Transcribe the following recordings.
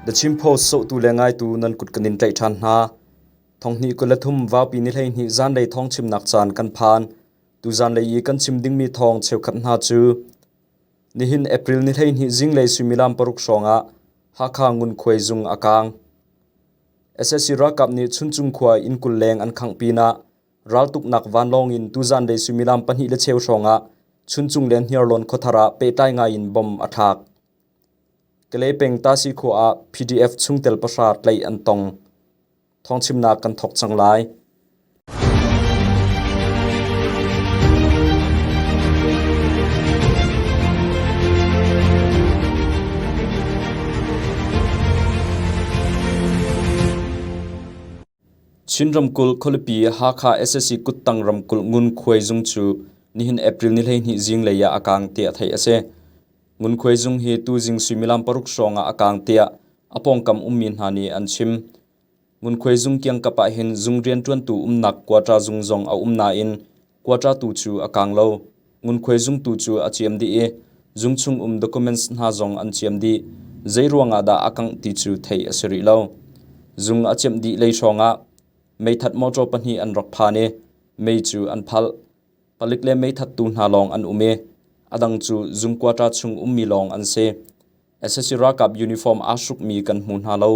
The Chin Post sohtu le ngaitu nan kut kan in tlaih ṭhan hna. Thonghnih 23 vaupi ni 12 zanlei thawng chimnak caan kan phan. Tu zanlei i kan chim dingmi thawng cheukhat hna cu nihin April ni 12 zinglei suimilam paruk hrawng ah Hakha ngunkhuai zung a kaang. SSC ralkap nih Chuncung khua inn 20 leng an khangh pinah Raltuknak vanlawng in tuzanlei suimilam 2:15 hrawng ah Chuncung le Hniarlawn khuathar ah pehtlai ngai in bomb a thlak. Kalay peng Tasi khua ah PDF chungtel pahra tlaih an tong. Thawngchimnak kan thawk cang lai. Chin ramkulh khualipi Hakha sac kuttang ramkulh ngunkhuai zung cu nihin April ni 12 zinglei ah a kaang tiah theih a si. Ngunkhuai zung hi tuzing suimilam paruk hrawng ah a kaang tiah a pawngkam ummi hna nih an chim. Ngunkhuai zung kiangkap ah hin zung rianṭuantu umnak quarter zung zong a um nain quarter tu cu a kaang lo. Ngunkhuai zung tu cu a ciam dih i zung chung um documents hna zong an ciam dih. Zei ruangah dah a kangh ti cu theih a si rih lo. Zung a ciamh dih lei hrawngah meithat motor pahnih an rak phan i mei cu an phalh. Palik le meithattu hna lawng an um i a dang cu zung quarter chung ummi lawng an si. Sac ralkap uniform aa hrukmi kan hmu hna lo.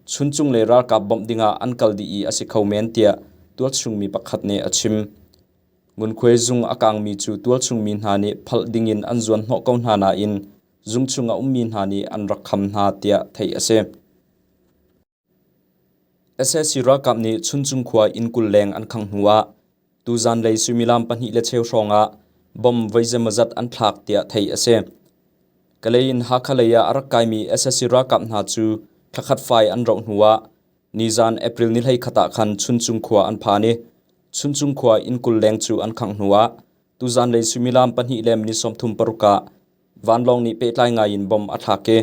Chuncung le ralkap bawmh dingah an kal dih i a si kho men tiah tualchungmi pakhat nih a chim. Ngunkhuai zung a kaangmi cu tualchungmi hna nih phalh dingin an zuanhnawh ko hna nain zung chung a ummi hna nih an rak kham hna tiah theih a si. Sac ralkap nih Chuncung khua inn 20 leng an khangh hnu ah tuzanlei suimilam 2:15 hrawng ah bomb voi zeimawzat an thlak tiah theih a si. Kalay in Hakha lei ah a rak kaimi sac ralkap hna cu thlakhat fai an rauh hnu ah Nizan April ni 11 ah khan Chuncung khua an phan i Chuncung khua inn 20 leng cu an khangh hnu ah tuzanlei suimilam 2 le minute 36 ah vanlawng nih pehtlai ngai in bomb a thlak i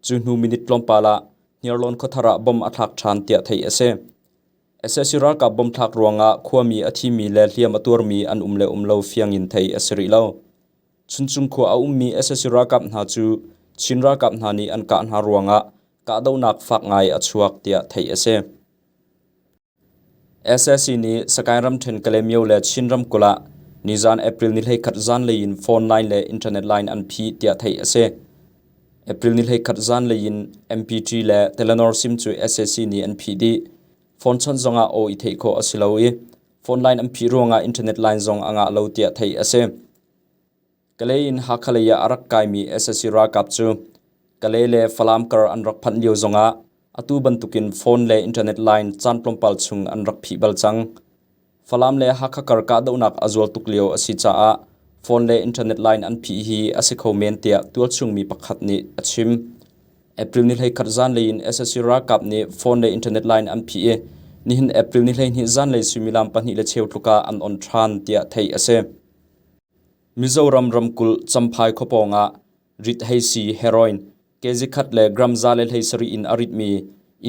cu hnu minute tlawmpal ah Hniarlawn khuathar ah bomb a thlak ṭhan tiah theih a si. Sac ralkap bomb thlak ruangah khuami a thimi le hliam a tuarmi an um le um lo fiang in theih a si rih lo. Chuncung khua a ummi sac ralkap hna cu Chin ralkap hna nih an kah hna ruangah kahdohnak fak ngai a chuak tiah theih a si. Sac nih Sagaing ramṭhen Kalaymyo le Chin ramkulh ah nizan April ni 11 zanlei in phone line le internet line an phih tiah theih a si. April ni 11 zanlei in MPT le Telenor sim cu sac nih an phih dih. Phone chawnh zongah aw i theih khawh a si lo i phone line an phih ruangah internet line zong a ngah lo tiah theih a si. Kalay in Hakha lei ah a rak kaimi sac ralkap cu Kalay le Falam kar an rak phanh lio zongah atu bantukin phone le internet line caan tlawmpal chung an rak phih bal cang. Falam le Hakha kar kahdohnak a zual tuk lio a si caah phone le internet line an phih hi a si kho men tiah tualchung mi pakhat nih a chim. April ni 11 zanlei in sac ralkap nih phone le internet line an phih i nihin April ni 12 zanlei suimilam 2:15 tluk ah an on ṭhan tiah theih a si. Mizoram ramkulh Champhai khuapawng ah rit-heisi heroin kg khat le gram 117 in a ritmi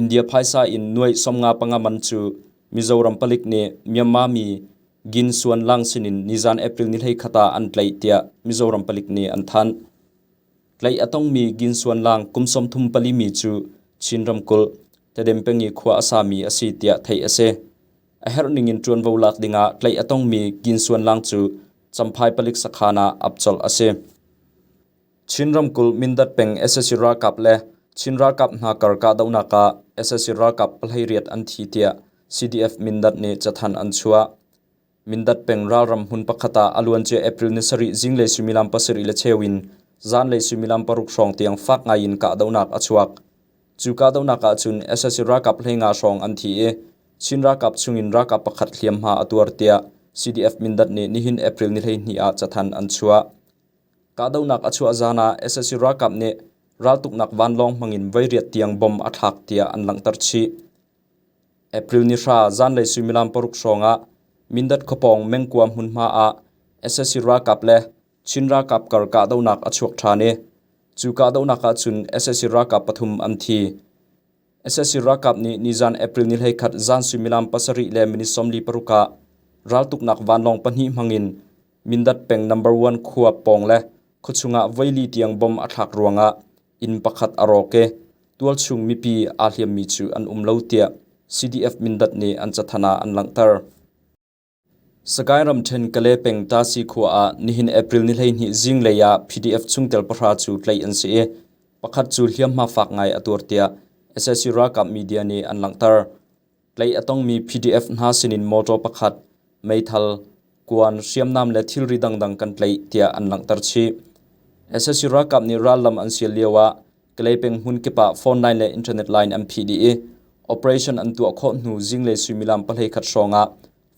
India phaisa in nuai 55 man cu Mizoram palik nih Myanmar mi Gin Suan Lang sinin nizan April ni 21 ah an tlaih tiah Mizoram palik nih an thanh. Tlaih a tongmi Gin Suan Lang kum 34 mi cu Chin ramkulh Tedim peng i khua a sami a si tiah theih a si. A herh ningin ṭuanvo lak dingah tlaih a tongmi Gin Suan Lang cu Champhai palik sakhan ah ap colh a si. Chin ramkulh Mindat peng sac ralkap le Chin ralkap hna kar kahdohnak ah sac ralkap 18 an thi tiah CDF Mindat nih cathanh an chuah. Mindat peng ralram hmun pakhat ah a luancia April ni sarih zinglei suimilam 7:15 in zanlei suimilam 6 hrawng tiang fak ngai in kahdohnak a chuak. Cu kahdohnak ah cun sac ralkap 15 hrawng an thi i Chin ralkap chungin ralkap pakhat hliamhma a tuar tiah CDF Mindat nih nihin April ni 12 ah cathanh an chuah. Kahdohnak a chuah zan ah sac ralkap nih raltuknak vanlawng hmangin voiriat tiang bomb a thlak tiah an langhter chih. April ni hra zanlei suimilam paruk hrawng ah Mindat khuapawng Mengkua hmunhma ah sac ralkap le Chin ralkap kar kahdohnak a chuak ṭhan i cu kahdohnak ah cun sac ralkap pathum an thi. Sac ralkap nih nizan April ni 11 zan suimilam 7:46 ah raltuknak vanlawng pahnih hmangin Mindat peng number 1 khua pawng le khuachung ah voili tiang bomb a thlak ruangah inn pakhat a rawk i. Tualchung mipi aa hliammi cu an um lo tiah CDF Mindat nih an cathanh ah an langhter. Sagaing ramṭhen Kale peng Tasi khua ah nihin April ni 12 zinglei ah PDF chungtel pahra cu tlaih an si i pakhat cu hliamhma fak ngai a tuar tiah sac ralkap media nih an langhter. Tlaih a tongmi PDF hna sinin motor pakhat, meithal, kuan, hriamnam le thilri dangdang kan tlaih tiah an langhter chih. Sac ralkap nih rallam an sial lioah Kalay peng hmun kip ah phone line le internet line an phih dih i operation an tuah khawh hnu zinglei suimilam 13 hrawng ah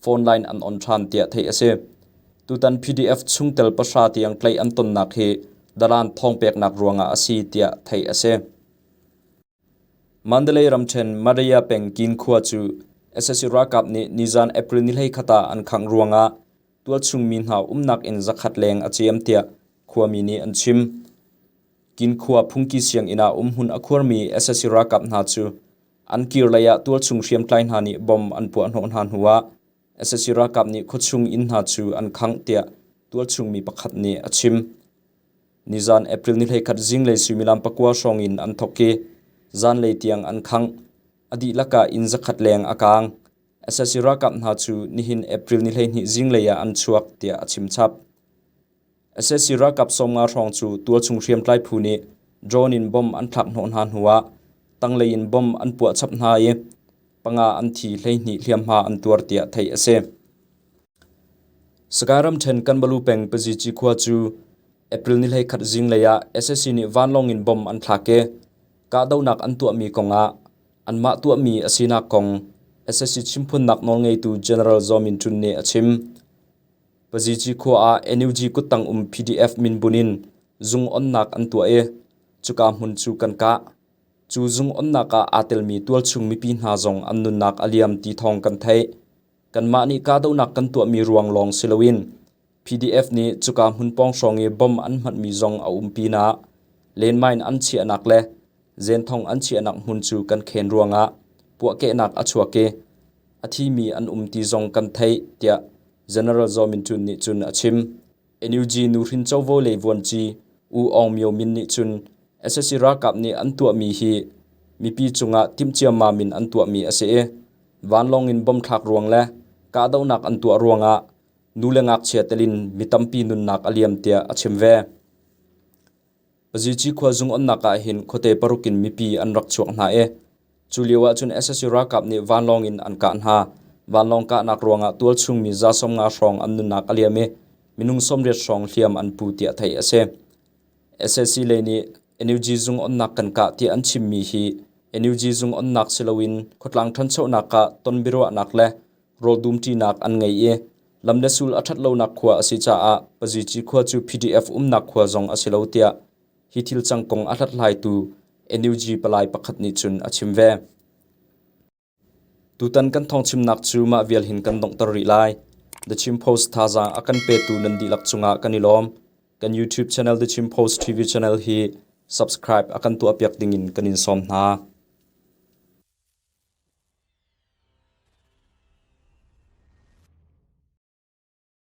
phone line an on ṭhan tiah theih a si. Tutan PDF chungtel pahra tiang tlaih an tonnak hi dalaan thawngpeknak ruangah a si tiah theih a si. Mandalay ramṭhen Madaya peng Kin khua cu sac ralkap nih nizan April ni 11 ah an khangh ruangah tualchung mi hna umnak inn zakhat leng a ciam tiah khuami nih an chim. Kinkhua phungki sianginn ah umhmun a khuarmi sac ralkap hna cu an kirlei ah tualchung hriamtlai hna nih bomb an puahhnawh hna hnuah sac ralkap nih khuachung inn hna cu an khangh tiah tualchung mi pakhat nih a chim. Nizan April ni 11 zinglei suimilam pakua hrawng in an thawk i zanlei tiang an khangh. A dihlak ah inn zakhat leng a kaang. Sac ralkap hna cu nihin April ni 12 zinglei ah an chuak tiah a chim chap. Sac ralkap 50 hrawng cu tualchung hriamtlai phu nih drone in bomb an thlak hnawh hna hnuah tanglei in bomb an puah chap hna i panga an thi 12 hliamhma an tuar tiah theih a si. Sagaing ramṭhen Kanbalu peng Pazici khua cu April ni 11 zinglei ah sac nih vanlawng in bomb an thlak i kahdohnak an tuahmi kongah anmah tuahmi a sinak kong sac chimphunnak nawlngeitu General Zaw Min Htun nih a chim. Pazici khua ah NUG kuttang um PDF minbun in zung onnak an tuah i cuka hmun cu kan kah. Cu zung onnak ah aa telmi tualchung mipi hna zong an nunnak a liam ti thawng kan theih. Kanmah nih kahdohnak kan tuahmi ruang lawng si loin PDF nih cuka hmun pawng hrawng i bomb an hmanhmi zong a um pinah landmine an chiahnak le zenthong an chiahnak hmun cu kan khen ruangah puahkehnak a chuak i a thimi an um ti zong kan theih tiah General Zaw Min Htun nih cun a chim. NUG nuhrin covo lei vuanci U Aung Myo Min nih cun sac ralkap nih an tuahmi hi mipi cungah timh ciammam in an tuahmi a si i vanlawng in bomb thlak ruang le kahdohnak an tuah ruangah nu le ngakchia telin mi tampi nunnak a liam tiah a chim ve. Pazici khua zung onnak ah hin khuate paruk in mipi an rak chuak hna i cu lio ah cun sac ralkap nih vanlawng in an kah hna. Vanlawng kahnak ruangah tualchung mi za 50 hrawng an nunnak a liam i minung 80 hrawng hliam an pu tiah theih a si. Sac lei nih NUG zung onnak kan kah tiah an chimmi hi NUG zung onnak si loin khuatlang ṭhanchonak ah ton biaruahnak le rawl dumṭinak an ngei i lam le sul a ṭhat lonak khua a si caah Pazici khua cu PDF umnak khua zong a si lo tiah hi thil cang kong a hlathlaitu NUG palai pakhat nih cun a chim ve. Tutan kan thawngchimnak cu mah vial hin kan donghter rih lai. The Chin Post thazaang a kan petu nan dihlak cungah kan i lawm. Kan YouTube channel The Chin Post TV channel hi subscribe a kan tuahpiak dingin kan in sawm hna.